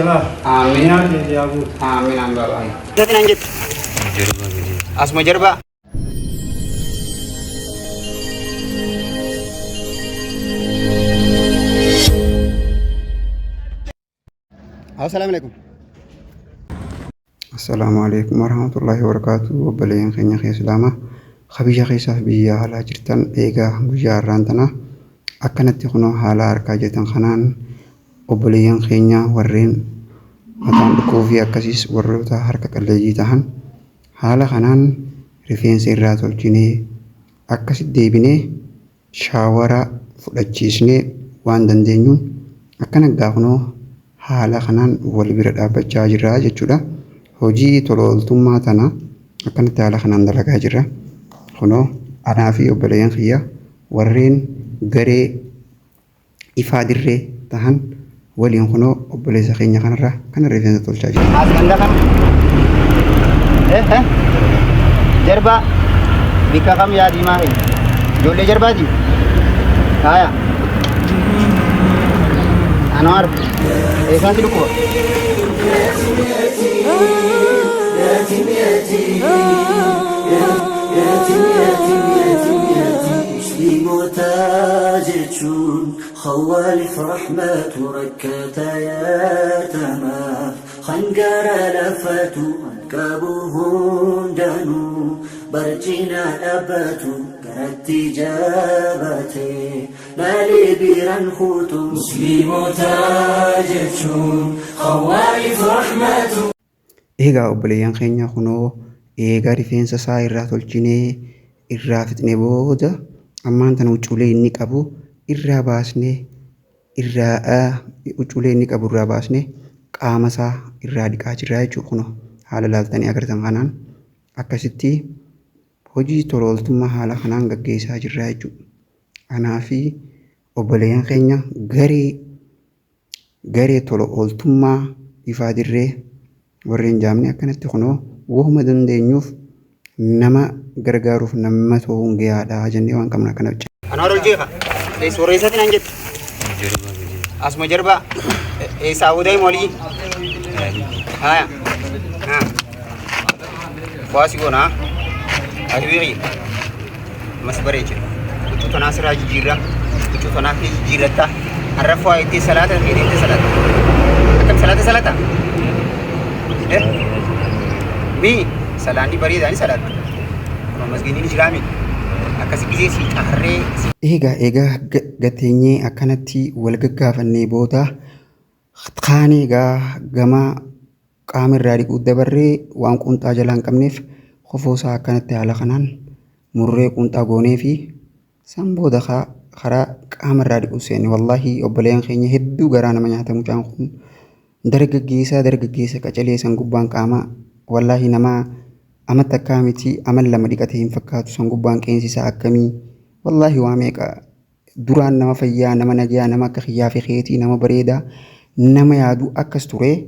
Amiin. Amiin baba. Gati naan jettu. Asuma jarbaa. Assalaamu alaikum. Assalaamu alaikum warahmatullaahi wabarakaatu. Obboleeyyan keenya kee Islaamaa ka biyya keessaaf biyya alaa jirtan, eegaa guyyaa har'aan tana akkanatti kunoo haala harkaa jirtan kanaan obboleeyyan keenya warreen mataan dhukkubuu fi akkasiis warroota harka qalleeyyii tahan haala kanaan rifeensa irraa tolchinee, akkasi deebinee shaawara fudhachiisnee, waan dandeenyuun akkana gaa kunoo haala kanaan wal bira dhaabbachaa jirra jechuudha. Hojii tola ooltummaa tana akkanatti haala kanaan dalagaa jirra. Kunoo anaa fi obboleeyyan kiyya warreen garee ifaa dirree tahan waliin kunoo obboleessa keenya kanarra kana rifeensa tolchaa jira. As ganda kam? Eh eh. Jarbaa. Bikka kam yaa diimaa keenya? Ijoollee jarbaati? Haaya. Anwaar. Eessaan si dhukkuba? Musliimota jechuun khawaalif rahmatu rakkata yaatamaaf hangara lafatu qabu hundanuu barcina dhaabbatu garatti jabaate malee biran kutu. Musliimota jechuun khawaalif rahmatu. Eegaa obboleeyyan keenya, kunoo eegaa rifeensa isaa irraa tolchinee irraa fixnee booda, ammaan tana huccuulee inni qabu irraa baasnee, irraa huccuulee inni qabu irraa baasnee qaama isaa irraa dhiqaa jirra jechuudha. Kunoo haala laaltanii agartan kanaan akkasitti hojii tola ooltummaa haala kanaan gaggeessaa jirra jechuudha. Anaa fi obboleeyyan keenya garee tola ooltummaa ifaa dirree warreen jaamne akkanatti kunoo wahuma dandeenyuuf nama gargaaruuf nama ta'uun gahaadha jennee waan qabna akkana. Anwaar ol jeeqa. Suurreessatti naan jettu. Asuma jarbaa. Eessaa awwadaa molii? Haaya. Waasi goona. Ati beeki. Mas bareecha. Huccuu tanaa sirraa jijjiirraa. Huccuu tanaa kee jijjiirratta. Har'a fa'aa itti salaata kee deemtee salaata. Akkam salaata salaata? Eh? Mi salaanni bareedaa ni salaatta. Kun masgiinni ni jiraami. Akkasi gisee si xaharree si Eegaa gateenyee akkanatti wal gaggaafannee booda, kaanee egaa gama qaama irraa dhiquu dabarree, waan quunxaa jalaa hin qabneef kofoo isaa akkanatti haala kanaan murree quunxaa goonee fi san booda karaa qaama irraa dhiquu seenne. Wallaahi obboleeyyan keenya, hedduu garaa nama nyaata. Mucaan kun dargaggeessa qacalee, san gubbaan qaama wallaahi nama ama takkaa miti ama lama dhiqate hin fakkaatu. San gubbaan qeensi isaa akkamii, wallaahi waa meeqa. Duraan nama fayyaa, nama nagayaa, nama akka kiyyaa fi keetii, nama bareedaa, nama yaadu akkas ture.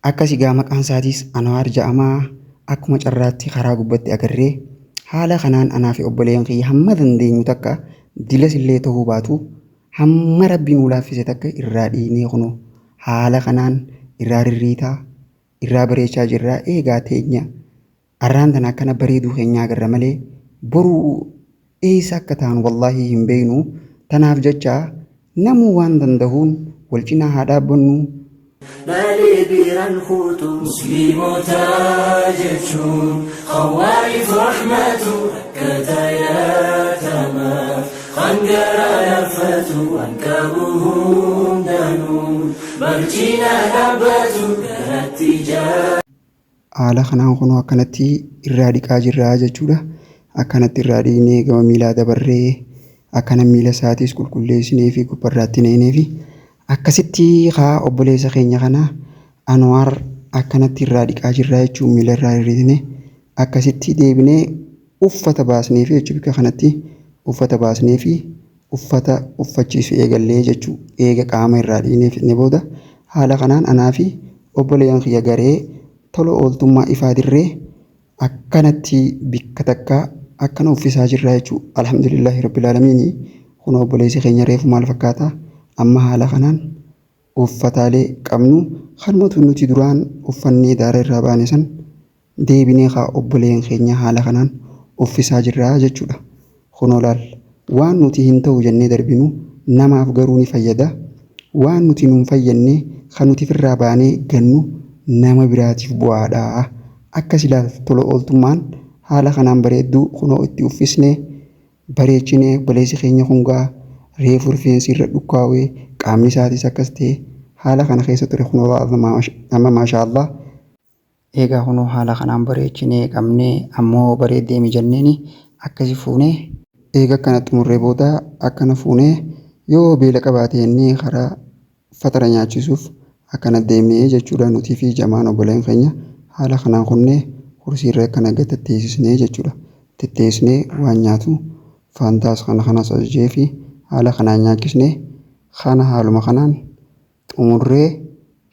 Akkas egaa maqaan isaatiis Anwaar ja'amaa. Akkuma carraatti karaa gubbatti agarree haala kanaan anaa fi obboleeyyan kiyya hamma dandeenyu takka, dilas illee ta'uu baatu, hamma rabbi nuu laaffise takka irraa dhiinee kunoo haala kanaan irraa rirriitaa irraa bareechaa jirraa. Eegaa teenya arraan tana akkana bareeduu keenya agarra malee boruu eessa akka ta'an wallaahi hin beeknu. Tanaaf jecha namuu waan dandahuun wal cinaa haa dhaabbannu. Malee biran kutu. Musliimota jechuun khawaalif rahmatu rakkata yaatamaaf hangara lafatu waan qabu hundanuu barcina dhaabbatu garatti jaa. Haala kanaan kunoo akkanatti irraa dhiqaa jirra jechuudha. Akkanatti irraa dhiqnee gama miilaa dabarree akkana miila isaatiis qulqulleessinee fi gubbarraatti neenee fi akkasitti kaa obboleessa keenya kana Anwaar akkanatti irraa dhiqaa jirra jechuun miila irraa hir'isne akkasitti deebinee uffata baasnee fi jechuun bakka kanatti uffata baasnee fi uffata uffachiisu eegallee jechuu. Eega qaama irraa dhiqnee fixne booda haala kanaan anaa fi obboleeyyan kiyya garee tola ooltummaa ifaa dirree akkanatti bikka takka akkana uffisaa jirra jechuu. Alhamdulillaahi rabbil aalamiini. Kun obboleessi keenya reefu maal fakkaata, amma haala kanaan Uffataalee qabnu kanumatu nuti duraan uffannee daara irraa baane san deebinee haa obboleen keenya haala kanaan uffisaa jirraa jechuudha. Kunoo laal waan nuti hin ta'u jennee darbinu namaaf garuu ni fayyada. Waan nuti nuun fayyadne kan nuti ofirraa baanee gannu nama biraatiif bu'aadha. Akkas ilaal tola ooltummaan haala kanaan bareedduu kunoo itti uffisnee bareechinee obboleessi keenya kun gaa reefu rifeensi irra dhukkaawee qaamni isaatis akkas ta'e haala kana keessa ture kunoo amma maashaallah. Egaa kunoo haala kanaan bareechinee qabnee ammoo bareeddee mijanneeni akkasi fuunee eega akkana xumurree booda akkana fuunee yoo beela qabaate jennee karaa fatara nyaachisuuf akkana deemnee jechuudha nutii fi jamaan obboleen keenya haala kanaan kunnee kursiirra akkana gad tetteessisnee jechuudha. Tetteessisnee waan nyaatu faantaas kana kanas ajajee fi haala kanaan nyaachisnee kana haaluma kanaan xumurree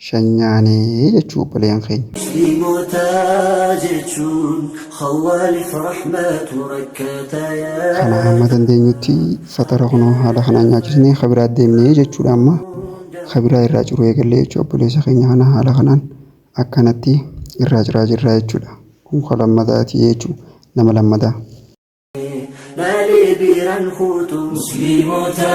shanyaanee jechuu obboleen keenya. Musliimota jechuun khawaalif rahmatu rakkatayaa. Kana hamma dandeenyutti fatara kunoo haala kanaan nyaachisnee kabiraa deemnee jechuudha amma kabiraa irraa ciruu eegallee jechuudha obboleessa keenya kana haala kanaan akkanatti irraa ciraa jirra jechuudha. Kun kan lammataati jechuudha nama lammataa. Malee biraan kutu musliimota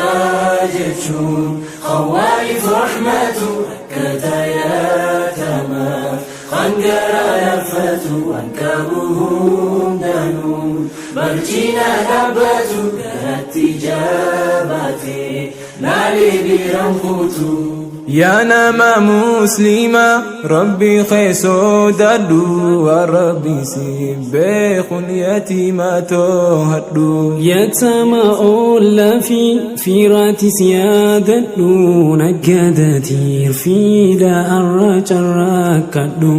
jechuun khawaalif rahmatu rakkatayaa tamaaf hangara lafatu waan qabu hundaanuu barcina dhaabbatu garatti jabaate malee biraan kutu. Yaa nama muslima rabbi kee sodaadhu waan rabbi si beekun yatiima too'adhu. Yatama oollaa fi fiiraatis yaadadhu naggaadatiir fiida arra carraakkadhu.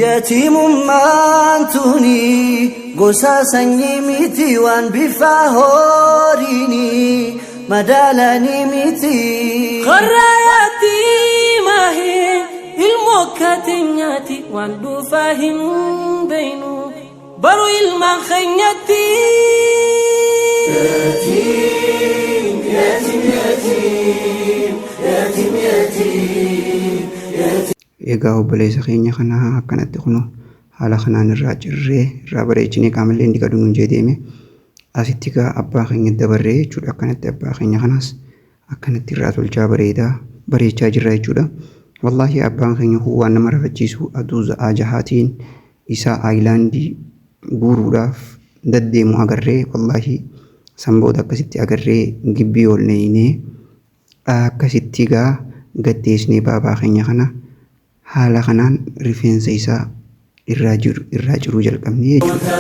Yatiimummaan tuni gosa sanyii miti waan bifa horiini madaalanii miti. Qorra yatiimaa ilmoo kaatenyaati waan dhufaa hin beeynu baru ilmaan keenyatti. Yatim, yatim, yatim, yatim, yatim, yatim. Egaa obboleessa keenya kana akkanatti kunoo haala kanaan irraa cirree irraa bareechinee qaamallee inni dhiqadhu nuun jee deeme asitti egaa abbaa keenya dabarree jechuudha akkanatti abbaa keenya kanaas akkanatti irraa tolchaa bareedaa bareechaa jirra jechuudha. Wallaahi abbaan keenya kun waan nama rafachiisu aduu za'aa jahaatiin isaa aayilaandii guuruudhaaf daddeemu agarree wallaahi san booda akkasitti agarree gibbii ol neeynee akkasitti egaa gaddeesnee baabaa keenya kana haala kanaan rifeensa isaa irraa jiru irraa ciruu jalqabnee jechuudha.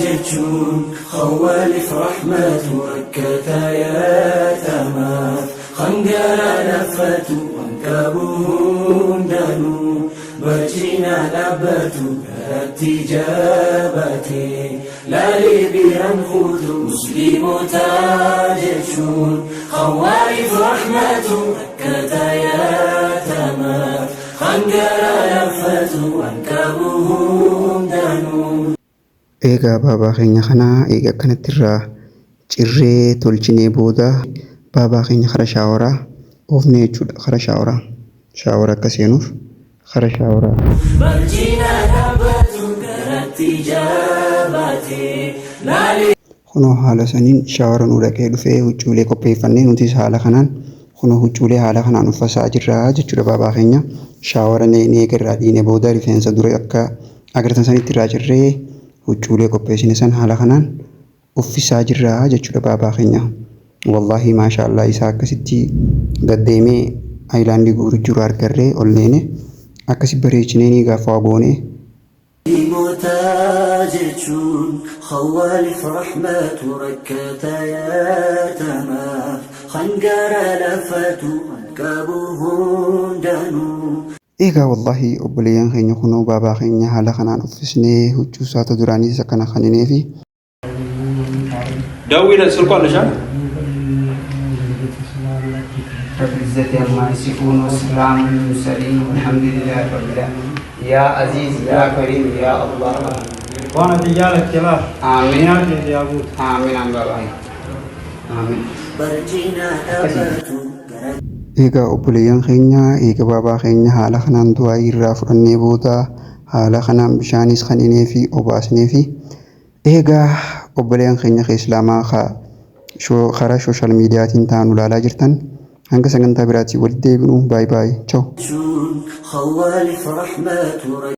Jechuun khawaalif rahmatu rakkatayaa tamaaf hangara lafatu waan qabu hundaanuu barcina dhaabbatu garatti jabaate laalee biraan kutu musliimota jechuun khawaalif rahmatu rakkatayaa tamaaf hangara lafatu waan qabu hundaanuu. Egaa baabaa keenya kana egaa akkanatti irraa cirree tolchinee booda baabaa keenya kara shaaworaa oofnee jechuudha. Kara shaaworaa shaawora akka seenuuf kara shaaworaa. Barcina dhaabbatu garatti jabaate laalee. Kunoo haala saniin shaawora nu dhaqee dhufee huccuulee qopheeffannee nutis haala kanaan kunoo huccuulee haala kanaan uffasaa jirra jechuudha baabaa keenya. Shaawora neeynee eega irraa dhiine booda rifeensa dura akka agartan sanitti irraa cirree huccuulee qopheessine san haala kanaan uffisaa jirra jechuudha baabaa keenya. Wallaahi maashaallah isaa akkasitti gaddeemee aayilaandii guuru jiru argarree ol neene akkasi bareechinee ni gaafa waa goone. Musliimota jechuun khawaalif rahmatu rakkatayaa tamaaf hangara lafatu waan qabu hundaanuu. Egaa wallaahi obboleeyyan keenya kunoo baabaa keenya haala kanaan uffisnee huccuu isaata duraanis akkana kaninee fi ደውዪለት ስልኩ አለሽ አይደል? رب العزة عما يصفون والسلام على المرسلين والحمد لله رب العالمين يا عزيز يا كريم يا الله. Waan ati jaalatte laal. آمين. Nyaata yaa guutu. آمين آمين بابا آمين. Barcina dhaabbatu gara Egaa obboleeyyan keenya eega baabaa keenya haala kanaan du'aa irraa fudhannee booda haala kanaan bishaanis kaninee fi obaasnee fi eegaa obboleeyyan keenya islaamaa karaa sooshaal miidiyaatiin ta'an ulaalaa jirtan hanga sagantaa biraatti walitti deebinu baay baay chao. خوالف رحمة.